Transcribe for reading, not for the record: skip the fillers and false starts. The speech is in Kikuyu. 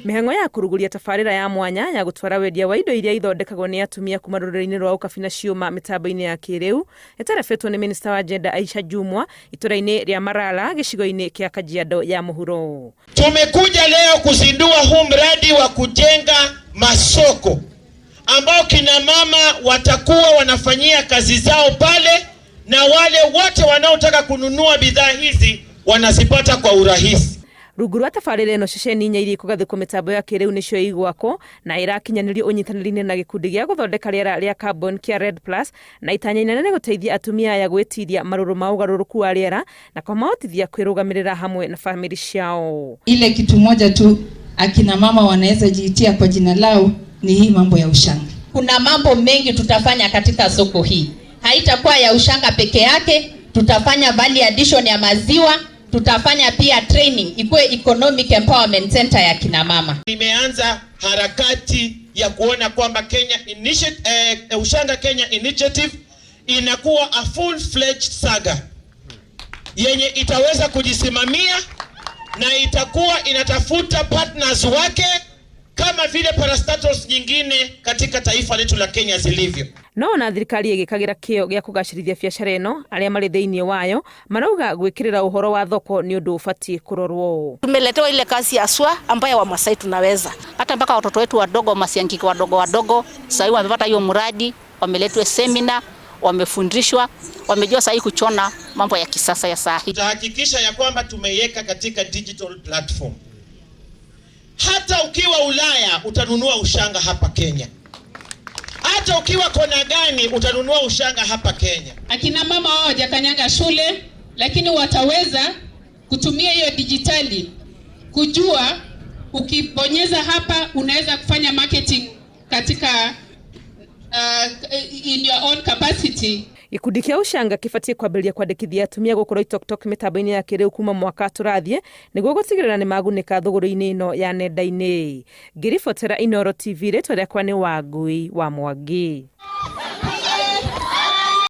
Mĩhang'o ya kũrugũria tabarĩra ya mwanya ya gũtwara wendia wa indo iria ithondekagwo nĩ atumia kuma rũrĩrĩ-inĩ rwa ũkabi na ciũma mĩtambo-inĩ ya kĩrĩu ĩterebetwo nĩ minista wa gender Aisha Jumwa itũra-inĩ rĩa Marala gĩcigo-inĩ kĩa Kajiado ya mũhuro. Tumekuja leo kuzindua huu mradi wa kujenga masoko ambao kina mama watakuwa wanafanyia kazi zao pale, na wale wote wanaotaka kununua bidhaa hizi wanazipata kwa urahisi. Rungu rwa tabarĩra ĩno, ceceni inya iria ikũgathĩkwo mĩtambo ya kĩrĩu nĩcio igwakwo na ĩrakinyanĩrio ũnyitanĩri-inĩ na gĩkundi gĩa gũthondeka rĩera rĩa carbon kĩa REDD Plus, na itanya inene nĩ gũteithia atumia aya gwĩtiria marũrũ ma ũgarũrũku wa rĩera na kũmahotithia kwĩrũgamĩrĩra hamwe na famĩlĩ ciao. Ile kitu moja tu akina mama wanaweza jiitia kwa jina lao ni hii mambo ya ushanga. Kuna mambo mengi tutafanya katika soko hii, haitakuwa ya ushanga peke yake. Tutafanya value addition ya maziwa, tutafanya pia training ikuwe economic empowerment center ya kina mama. Nimeanza harakati ya kuona kwamba Ushanga Kenya Initiative inakuwa a full-fledged saga yenye itaweza kujisimamia na itakuwa inatafuta partners wake kama vile parastatals nyingine katika taifa letu la Kenya zilivyo. No ona thirikari ĩgĩkagĩra kĩyo gĩa kũgacĩrithia biacara ĩno, arĩa marĩ thĩinĩ wayo marauga gwĩkĩrĩra ũhoro wa thoko nĩ ũndũ ũbatiĩ kũrorwo. Tumeletewa ile kazi haswa ambayo Wamasai tunaweza. Hata mpaka watoto wetu wadogo, masiangiki wadogo wadogo, sasa wamepata hiyo mradi, wameletwa semina, wamefundishwa, wamejua sasa kuchona mambo ya kisasa ya saa hii. Tutahakikisha ya kwamba tumeiweka katika digital platform. Hata ukiwa Ulaya utanunua ushanga hapa Kenya. Hata ukiwa kona gani utanunua ushanga hapa Kenya. Akina mama wao hawajakanyanga shule, lakini wataweza kutumia hiyo dijitali kujua ukibonyeza hapa unaweza kufanya marketing katika in your own capacity. Gĩkundi kĩa ushanga kĩbatiĩ kwambĩrĩria kwandĩkithia atumia gũkũ Loitoktok mĩtambo-inĩ ya kĩrĩu kuma mwaka tũrathiĩ nĩguo gũtigĩrĩra nĩ magunĩka thũgũrĩ-inĩ ĩno ya nenda-inĩ. Ngĩribotera Inooro TV, rĩtwa rĩakwa nĩ Wangui wa Mwangi.